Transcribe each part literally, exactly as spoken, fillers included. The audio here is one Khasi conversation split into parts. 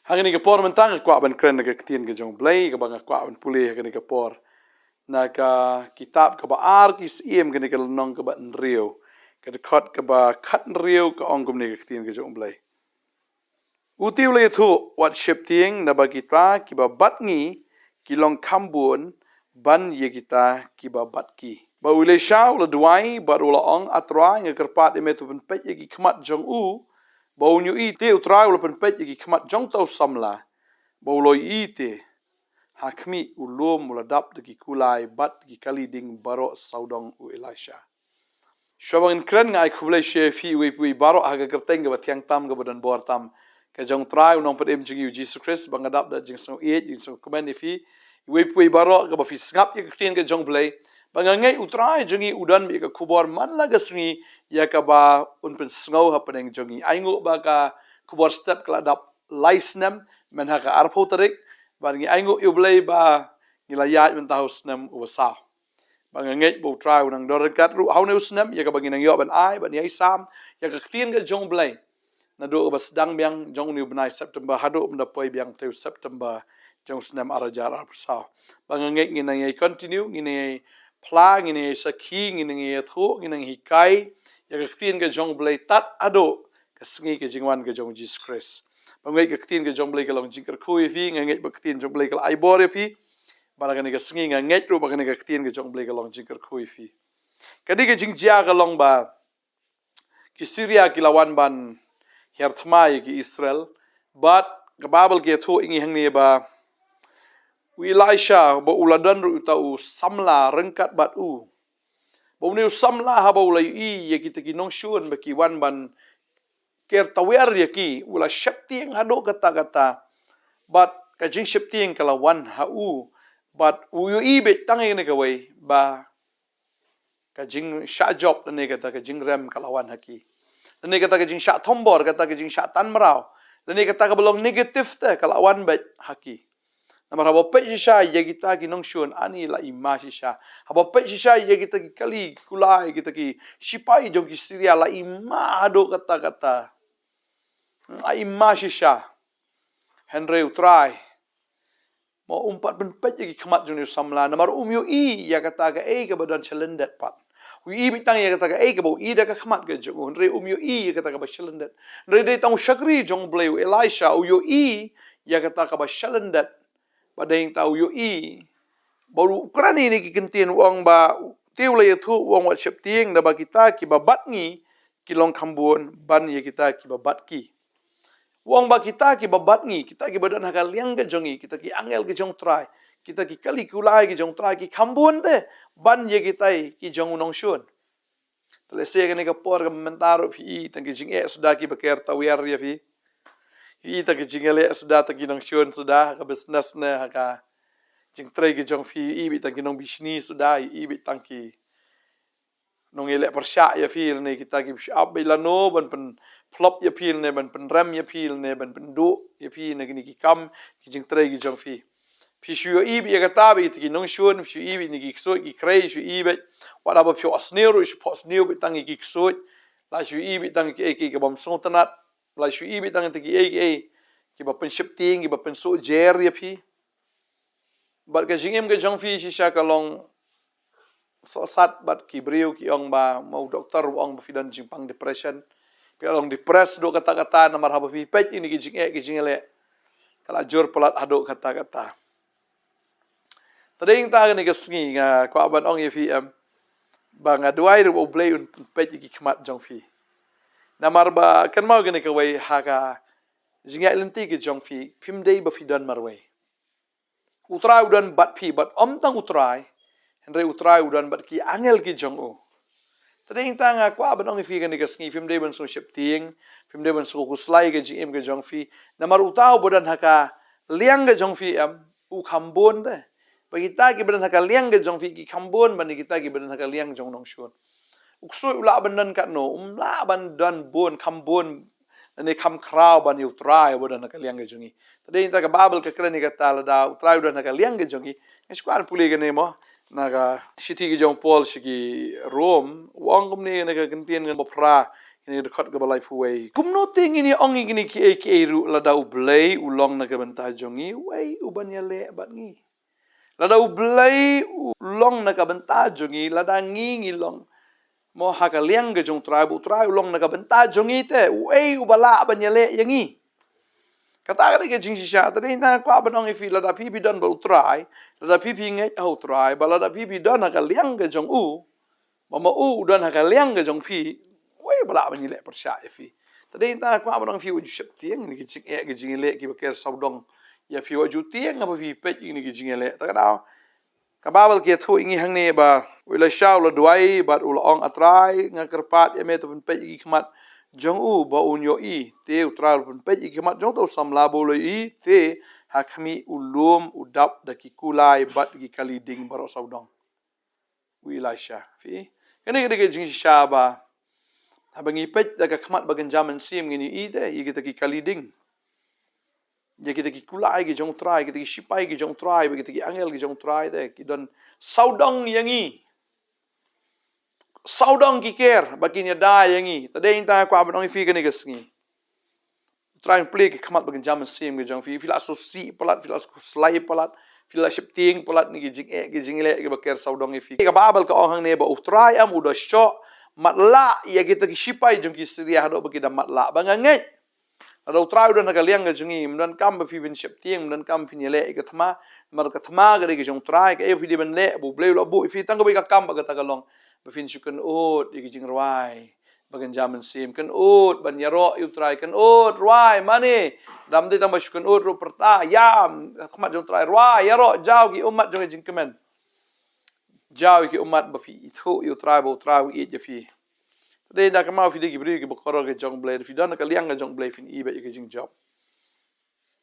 Ha kane ka por mynta nga kwah ban kren na ka ktien ka jong U Blei, kaba nga kwah ban pule ha kane ka por. Na ka kitab kaba ar ki Syiem, kane ka lynnong kaba hynriew, ka dkhot kaba khathynriew, ka ong kumne ka ktien ka jong U Blei. U te u la ïathuh, wat sheptieng, naba kita kiba bat ngi ki long kham bun ban ïa kita kiba bat ki. Ba u Elisha u la duwai bad u la ong, A Trai, nga kyrpad ïa me to pynpeit ïa ki khmat jong u ba un ïohi. Te U Trai u la pynpeit ïa ki khmat jong uta u samla, ba u la ïohi te, ha khmih u lum u la dap da ki kulai bad ki kali ding baroh sawdong u Elisha. Shuwa ba ngin kren, nga ai khublei sha phi iwei pa iwei baroh ha ka kyrteng kaba thiang tam, kaba don bor tam, ka jong U Trai U Nongpynim jong ngi U Jisu Khrist. Ba nga dap da jingsngewbha, jingsngewkmen ïa phi iwei pa iwei baroh, kaba phi sngap ïa ka ktien ka jong U Blei. Ba nga ngeit U Trai jong ngi u don bad ïa ka khubor man la ka sngi ïa kaba un pynsngew hapdeng jong ngi. Ai nguh ba ka khubor step ka la dap lai snem, mynta ha ka arphew tarik. Ba ngi ai nguh ïa U Blei ba ngi la ïaid mynta ha u snem uba saw. Ba nga ngeit ba U Trai u nang don ryngkat ruh ha une u snem, ïa kaba ngi nang ïoh ban ai, ban ïai sam ïa ka ktien ka jong U Blei, naduh kaba sdang biang jong une u bnai September haduh ban da poi biang te u September jong u snem ar hajar arphew saw. Ba nga ngeit ngin nang ïai continue, ngin nang ïai phla, ngin nang ïai sakhi, ngin nang ïai ïathuh, ngin nang hikai ïa ka ktien ka jong U Blei tad haduh ka sngi ka jingwan ka jong U Jisu Khrist. Ba nga ngeit ka ktien ka jong U Blei ka long jingkyrkhu ïa phi, nga ngeit ba ka ktien jong U Blei ka la ai bor ïa phi. Ba na kane ka sngi nga ngeit ruh ba kane ka ktien ka jong U Blei ka long jingkyrkhu ïa phi. Ka dei ka jingjia ka long ba ki Syria ki la wan ban hiar thma ïa ki Israel. Bad ka Baibl ka ïathuh ïa ngi hangne ba u Elisha ba u la don ruh uta u samla ryngkat bad u. Ba une u samla haba u la ïohi ïa kita ki nongshun ba ki wan ban ker tawiar ïa ki, u la sheptieng haduh katta katta. Bad ka jingsheptieng ka la wan ha u. Bad u ïohi beit tang ïa kane kawei ba ka jingshah jop lane kata ka jingrem ka la wan ha ki. Lane kata ka jingshah thombor, kata ka jingshah tan mraw, lane kata kaba long negative te ka la wan beit ha ki. Namar haba peit shisha ïa kita ki nongshun, ani la i ma shisha. Haba peit shisha ïa kita ki kali kulai, kita ki shipai jong ki Syria, la i ma haduh katta katta. La i ma shisha. Hynrei U Trai, mo, um pat pynpeit ïa ki khmat jong une u samla, namar um ïohi ïa kata kaei kaba don shalyndet pat. U ïohi beit tang ïa kata kaei kaba u i da ka khmat ka jong u, hynrei um ïohi ïa kata kaba shalyndet. Hynrei dei tang u shakri jong U Blei u Elisha u ïohi ïa kata kaba shalyndet. Ba dei tang u ïohi. Ba u kren ïa kine ki kyntien, u ong ba, te u la ïathuh, u ong, wat sheptieng, naba kita kiba bat ngi ki long kham bun ban ïa kita kiba bat ki. U ong ba kita kiba bat ngi, kita kiba don ha ka liang ka jong ngi, kita ki angel ki jong U Trai, kita ki kali kulai ki jong U Trai, ki kham bun te ban ïa kita ki jong u nongshun. Te lehse kane ka por ka mynta ruh phi i tang ki jingeh suda kiba ker tawiar ïa phi. Phi i tang ki jingeh leh suda tang ki nongshun suda, ha ka business ne ha ka jingtrei ki jong phi, i beit tang ki nongbishni suda, i beit tang ki nongïaleh pyrshah ïa phi, lane kita ki shu ap beit lano ban pynphlop ïa phi, lane ban pynrem ïa phi, lane ban pynduh ïa phi na kine ki kam ki jingtrei ki jong phi. Phi shu ïohi beit ïa kata beit, kita ki nongshun, phi shu ïohi beit ïa ki ksuid ki khrei, shu ïohi beit. Wat haba phi ïohsniew ruh, shu phohsniew beit tang ïa ki ksuid. La shu ïohi beit tang ïa kiei kiei ki bym sngewtynnat. La shu ïohi beit tang ïa kiei kiei kiba pynsheptieng, kiba pynsuhjer ïa phi. Bad ka jingim ka jong phi shisha ka long sohsat, bad ki briew ki ong ba, ma u doktor u ong ba phi don jingpang depression. Phi long depressed haduh katta katta namar haba phi peit ïa kine ki jingeh ki jingïaleh, ka la jur palat haduh katta katta. Te dei tang kane ka sngi nga kwah ban ong ïa phi em, ba nga duwai ruh ba U Blei un peit ïa ki khmat jong phi. Namar ba kynmaw kane kawei, ha ka jingïaid lynti ka jong phi, phim dei ba phi don marwei. U Trai u don bad phi, bad ym tang U Trai, hynrei U Trai u don bad ki angel ki jong u. Te dei tang nga kwah ban ong ïa phi kane ka sngi, phim dei ban sngewsheptieng, phim dei ban sngewkhuslai ka jingim ka jong phi. Namar uta uba don ha ka liang ka jong phi em, u kham bun te. Bad kita kiba don ha ka liang ka jong phi ki kham bun ban ïa kita kiba don ha ka liang jong u nongshun. U ksuid u lah ban don katno, um lah ban don bun, kham bun, lane kham khraw ban ïa U Trai uba don ha ka liang ka jong ngi. Te dei tang ka Baibl ka kren ïa kata, lada U Trai u don ha ka liang ka jong ngi. Nga shu kwah pule kane mo, na ka shithi ka jong u Paul sha ki Rom, u ong kumne na ka kyntien kaba phra, Kane ka dkhot kaba laiphew wei. Kumno te ngin ïa ong ïa kine kiei kiei ruh lada U Blei u long na ka bynta jong ngi, uei u ban ïaleh bad ngi? Lada U Blei u long na ka bynta jong ngi, lada ngi ngi long mo ha ka liang ka jong U Trai, ba U Trai u long na ka bynta jong ngi te, uei uba lah ban ïaleh ïa ngi? Kata ka dei ka jingshisha. Te dei nga kwah ban ong ïa phi, lada phi phi don bad U Trai, lada phi phi ngeit ha U Trai, bad lada phi phi don ha ka liang ka jong u, ba ma u u don ha ka liang ka jong phi, uei ba lah ban ïaleh pyrshah ïa phi? Te dei nga kwah ban ong ïa phi, wat ju sheptieng ïa kine ki jingeh ki jingïaleh kiba ker sawdong ïa phi, wat ju tieng haba phi peit ïa kine ki jingïaleh. Te ka daw ka Baibl ka ïathuh ïa ngi hangne ba u Elisha u la duwai bad u la ong, A Trai, nga kyrpad ïa me, to pynpeit ïa ki khmat jong u ba un ïohi. Te U Trai u la pynpeit ïa ki khmat jong uta u samla ba u la ïohi, te ha khmih u lum u dap da ki kulai bad ki kali ding baroh sawdong. U Elisha. Phi, kane ka dei ka jingshisha ba haba ngi peit da ka khmat ba kynja mynsiem ngin ïohi te ïa kita ki kali ding, ïa kita ki kulai ki jong U Trai, kita ki shipai ki jong U Trai, bad kita ki angel ki jong U Trai te ki don sawdong ïa ngi. Sawdong ki ker ba kin ïada ïa ngi. Te dei nga kwah ban ong ïa phi kane ka sngi, U Trai un plie ki khmat ba kynja mynsiem ki jong phi. Phi la sngewsih palat, phi la sngewslai palat, phi la sheptieng palat na ki jingeh ki jingïaleh kiba ker sawdong ïa phi. Ka Baibl ka ong hangne ba U Trai em u da shoh matlah ïa kita ki shipai jong ki Syria haduh ba ki da matlah. Ba nga ngeit lada U Trai u don ha ka liang ka jong ngi, ym donkam ba phi phin sheptieng, ym donkam phin ïaleh ïa ka thma. Namar ka thma ka dei ka jong U Trai. Kaei ba phi dei ban leh, ba U Blei u la buh ïa phi? Tang kawei ka kam bad kata ka long ba phin shu kynud ïa ki jingrwai ba kynja mynsiem. Kynud ban ïaroh ïa U Trai, kynud, rwai mane. Lada ym dei tang ba shu kynud ruh, pyrta ïa ka khmat jong U Trai, rwai, ïaroh, jaw ki ummat jong ka jingkmen. Jaw ïa ki ummat ba phi ithuh ïa U Trai, ba U Trai u ïeit ïa phi. Te dei nga kynmaw phi dei ki briew kiba kordor ka jong U Blei, phi don ha ka liang ka jong U Blei, phin i beit ïa ka jingjop.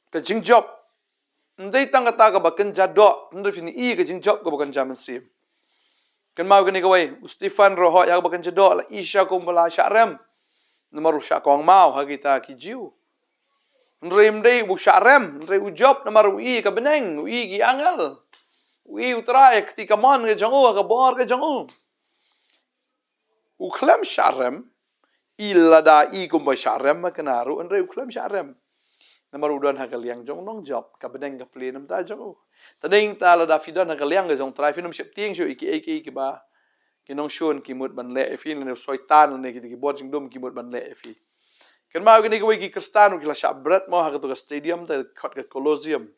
Ka jingjop. Ym dei tang kata kaba kynja doh, hynrei phin i ka jingjop kaba kynja mynsiem. Kynmaw kane kawei, u Stephen ruh hooid ha kaba kynja doh la i shisha kumba la shah rem. Namar u shah kongmaw ha kita ki Jiw. Hynrei ym dei u shah rem, hynrei u jop namar u i ka bneng, u i ki angel. U i U Trai ha ka kti kamon ka jong u, ha ka bor ka jong u. U khlem shah rem, i lada i kumba shah rem ma kane ruh, hynrei u khlem shah rem. Namar u don ha ka liang jong u nongjop, ka bneng ka plie na ka bynta jong u. Te dei nga, lada phi don ha ka liang ka jong U Trai, phin ym sheptieng shuh ïa kiei kiei kiba ki nongshun ki mut ban leh ïa phi, lane u Soitan lane kita ki bor jingdum ki mut ban leh ïa phi. Kynmaw kine kawei ki Khristan ki la shah bret mo ha kato ka stadium te khot ka Colosseum.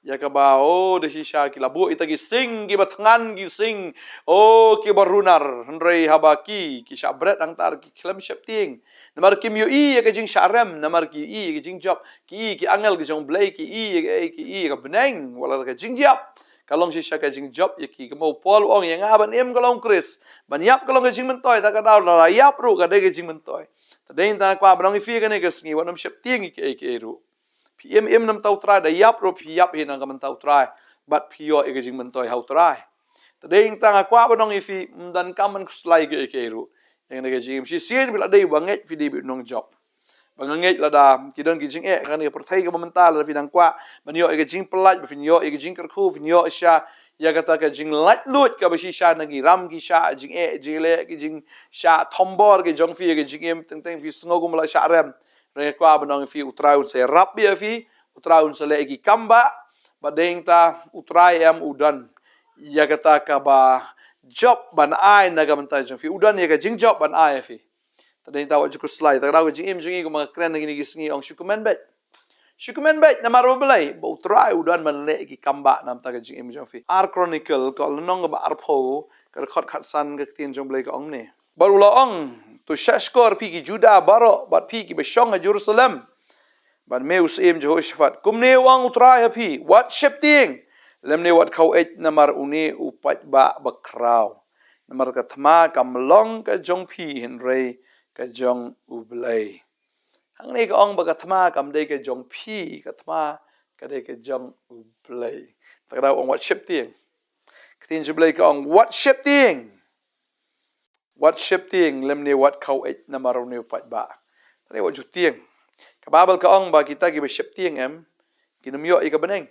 Ïa kaba, o, da shisha ki la buh ita ki sing kiba thngan, ki sing, o, kiba runar. Hynrei haba ki, ki shah bret hangta ki khlem sheptieng. Namar kim ïohi ïa ka jingshah rem, namar ki ïohi ïa ka jingjop, ki i ki angel ki jong U Blei, ki i ïa ka, ki i ïa ka bneng, wat la ka jingïap ka long shisha ka jingjop ïa ki. Kumba u Paul u ong, ïa nga ban im ka long Khrist, ban ïap ka long ka jingmyntoi. Te ka daw lada ïap ruh ka dei ka jingmyntoi. Te dei nga kwah ban ong ïa phi kane ka sngi, wat nym sheptieng ïa kiei kiei ruh. Phi im im na ka bynta U Trai, da ïap ruh phi ïap hi na ka bynta U Trai, bad phi ïoh ïa ka jingmyntoi ha U Trai. Te dei nga kwah ban ong ïa phi, ym donkam ban khuslai kiei kiei ruh. Ïa kane ka jingim shisien phi la dei uba ngeit, phi dei u nongjop. Ba nga ngeit lada ki don ki jingeh ha kane ka pyrthei kaba mynta, lada phi nang kwah ban ïoh ïa ka jingpyllait, ba phin ïoh ïa ka jingkyrkhu, phin ïoh shisha ïa kata ka jinglaitluid kaba shisha na ki ram ki shah jingeh jingïaleh, ki jingshah thombor ki jong phi ïa ka jingim, teng teng phi sngew kumba la shah rem. Hynrei nga kwah ban ong ïa phi, U Trai un sa ïarap ïa phi, U Trai un sa leh ïa ki kam ba, bad dei nga, U Trai em u don ïa kata kaba jop ban ai na ka bynta jong phi, u don ïa ka jingjop ban ai ïa phi. Te dei nga, wat ju khuslai. Te ka daw ka jingim jong ngi kumba nga kren ha kine ki sngi, ong shu kmen beit. Shu kmen beit namar U Blei, ba U Trai u don ban leh ïa ki kam ba na ka bynta ka jingim jong phi. Ar Chronicle ka lynnong kaba arphew, ka dkhot khatsan, ka ktien jong U Blei ka ong kumne. Bad u la ong, to shahshkor phi ki Judah baroh, bad phi kiba shong ha Jerusalem, bad me u syiem Jehoshaphat. Kumne u ong U Trai ha phi, wat sheptieng, lymne wat khaw eit namar une u paidbah bakhraw. Namar ka thma kam long ka jong phi, hynrei ka jong U Blei. Hangne ka ong ba ka thma kam dei ka jong phi, ka thma ka dei ka jong U Blei. Te ka daw ong wat sheptieng. Ka ktien jong U Blei ka ong wat sheptieng. Wat sheptieng, lymne wat khaw eit namar une u paidbah. Te wat ju tieng. Ka Baibl ka ong ba kita kiba sheptieng em, kin ym ïoh ïa ka bneng.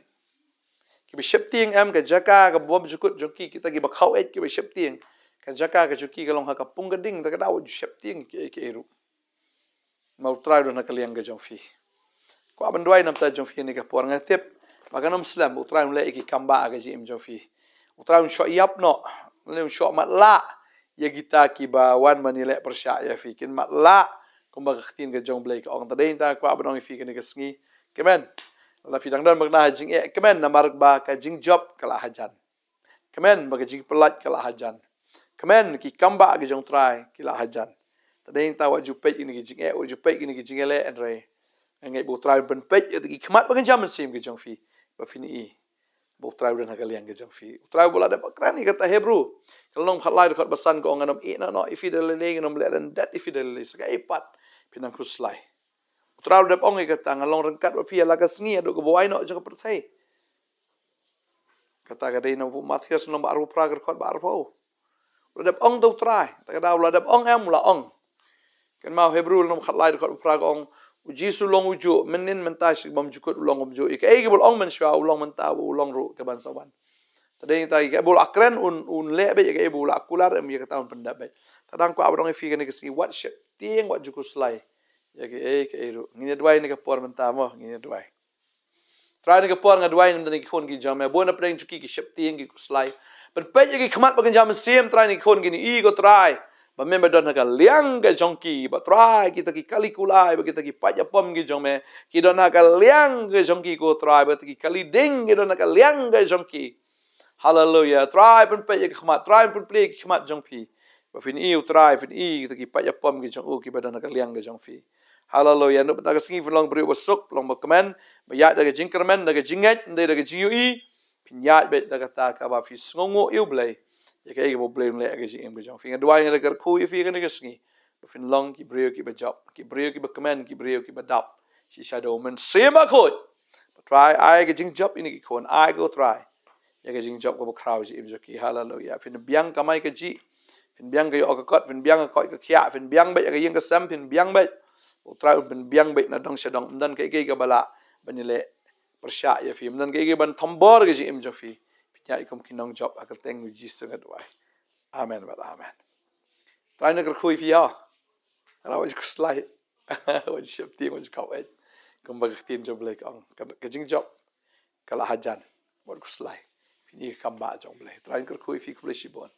Kiba sheptieng em, ka jaka kaba bymjukut jong ki, kita kiba khaw eit, kiba sheptieng, ka jaka ka jong ki ka long ha ka pung ka ding. Te ka daw wat ju sheptieng kiei kiei ruh. Ma U Trai u don ha ka liang ka jong phi. Kwah ban duwai namar jong phi ha kane ka por, nga tip ba kan ym slem, U Trai un leh ïa ki kam ba ha ka jingim jong phi. U Trai un shoh ïap noh, un shoh matlah ïa kita kiba wan ban ïaleh pyrshah ïa phi. Kin matlah kumba ka ktien ka jong U Blei ka ong. Te dei nangta kwah ban ong ïa phi ha kane ka sngi, kmen. Lada phi dang don ba kane ka jingeh, kmen, namar ba ka jingjop ka la hajan. Kmen, ba ka jingpyllait ka la hajan. Kmen, ki kam ba ki jong U Trai ki la hajan. Te dei nangta wat ju peit ïa kine ki jingeh, wat ju peit ïa kine ki jingeh leh, hynrei nga ngeit ba U Trai un pynpeit ïa ki khmat ba kynja mynsiem ki jong phi, ba phin i ba U Trai u don ha ka liang ka jong phi. U Trai u la dep kren ïa kata ha Hebru ka lynnong khatlai, dkhot ba san, ka ong, ngan ym ïehnoh noh ïa phi da lade, ngan ym leh lyndet ïa phi da lade. Sa kaei pat phin nang khuslai. U Trai u la dep ong ïa kata, ngan long ryngkat bad phi ïa la ka sngi haduh kaba wai noh jong ka pyrthei. Kata ka dei na u Mathaios lynnong ba arphew phra, dkhot ba arphew. U la dep ong da U Trai, kata ka daw u la dep ong, em, u la ong. Kynmaw Hebru lynnong khatlai, dkhot ba phra, ka ong, U Jisu u long u juh, mynnin, mynta, shi bymjukut u long kumjuh. Ïa kaei kaba u la ong mynshuwa u long mynta, u long ruh kaban sa wan. Te dei nangta ïa kaei ba u la kren un, un leh beit, ïa kaei ba u la kular, em, ïa kata un pyndep beit. Te dang kwah ban ong ïa phi ha kane ka sngi, wat sheptieng, wat ju khuslai ïa kaei kaei ruh. Ngin ïa duwai ha kane ka por mynta mo, ngin ïa duwai. Trai, ha kane ka por nga duwai namar kine ki khun ki jong me, bun na pdeng jong ki ki sheptieng, ki khuslai. Pynpeit ïa ki khmat ba kynja mynsiem, Trai, ha kine ki khun, kin i, ko Trai, ba me ba don ha ka liang ka jong ki. Bad Trai, kita ki kali kulai, bad kita ki paid ïapom ki jong me, ki don ha ka liang ka jong ki, ko Trai, bad kita ki kali ding ki don ha ka liang ka jong ki. Haleluya. Trai, pynpeit ïa ki khmat, Trai, pynpeit ïa ki khmat jong phi, ba phin i, U Trai, phin i kita ki paid ïapom ki jong u, kiba don ha ka liang ka jong phi. Haleluya. Naduh mynta ka sngi phin long briew ba suk, long ba kmen, ba ïaid da ka jingkyrmen, da ka jingngeit, ym dei da ka jingïohi. Phin ïaid beit da kata kaba phi sngewnguh ïa U Blei, ïa kaei kaba U Blei un leh ha ka jingim ka jong phi. Nga duwai, nga la kyrkhu ïa phi ha kane ka sngi, ba phin long ki briew kiba jop, ki briew kiba kmen, ki briew kiba dap shisha da U Mynsiem Bakhuid. Trai, ai ka jingjop ïa kine ki khun, ai, ko Trai, ïa ka jingjop kaba khraw ha ka jingim jong ki. Haleluya. Phin biang kamai kajih, phin biang ka ïoh ka kot, phin biang ka koit ka khiah, phin biang beit ïa ka ïing ka sem, phin biang beit. U Trai un pynbiang beit na dong sha dong, ym don kaei kaei kaba lah ban ïaleh pyrshah ïa phi, ym don kaei kaei ban thombor ha ka jingim jong phi. Phin ïaid kum ki nongjop, ha ka kyrteng U Jisu nga duwai. Amen bad amen. Trai, nga kyrkhu ïa phi, ha. Wat ju khuslai, wat ju sheptieng, wat ju khaw-eh. Kumba ka ktien jong U Blei ka ong, ka, ka jingjop ka la hajan. Wat khuslai. Phin i ki kam ba jong U Blei. Trai, nga kyrkhu ïa phi, khublei shibun.